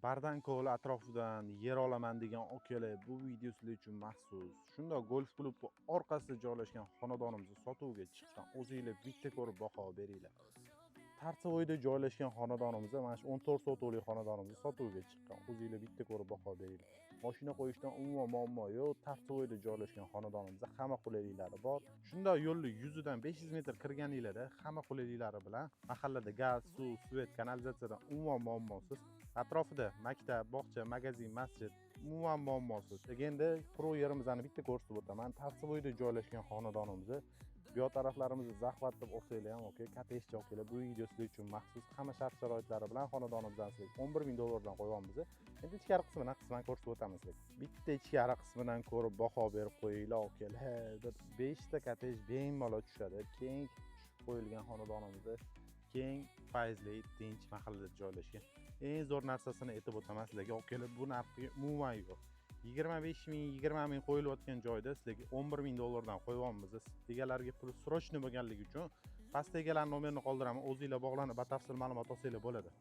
Bardankol atrofidan yer olaman degan okalar, bu video sizlar uchun maxsus. Shundoq golf klubi orqasida joylashgan xonadonimiz sotuvga chiqqan. O'zinglar bitta ko'rib baho beringlar. Торцевой da joylashgan xonadonimiz, mana shu 14 sotixli xonadonimiz sotuvga chiqqan. O'zinglar bitta ko'rib baho beringlar. Mashina qo'yishdan umuman muammo yo'q. Торцевой da joylashgan xonadonimizda hamma qulayliklari bor. Shundoq yo'lni yuzidan 500 metr kirganinglarda hamma qulayliklari bilan mahallada gaz, suv, свет, kanalizatsiyadan umuman muammosiz. Atrofida maktab, bog'cha, magazin, masjid, umuman muammosiz. Endi quruq yerimizni bitta ko'rsatib o'taman. Торцевой da joylashgan xonadonimizni bu yoq taraflarimizni захват deb olsanglar ham okey, kottejcha okeylar. Bu video sizlar uchun maxsus. Hamma shart sharoitlari bilan xonadonimizdan sizlarga 11 ming dollardan qo'yyapmiz. Endi ichkari qismidan qisman ko'rsatib o'tamiz sizlarga. Bitta ichkari qismidan ko'rib baho berib qo'yinglar, okalar. Bir 5 ta kottej bemalol tushadi. Keng tushib qo'yilgan xonadonimizda, keng, fayzli, tinch mahallada joylashgan. Eng zo'r narsasini aytib o'taman sizlarga, okalar, bu narxiga umuman yo'q. 25 ming, 20 ming qo'yilayotgan joyda sizlarga 11 ming dollardan qo'yyapmiz. Egalariga pul срочный bo'lganligi uchun pastda egalarni nomerini qoldiraman, o'zinglar bog'lanib, batafsil ma'lumot olsanglar bo'ladi.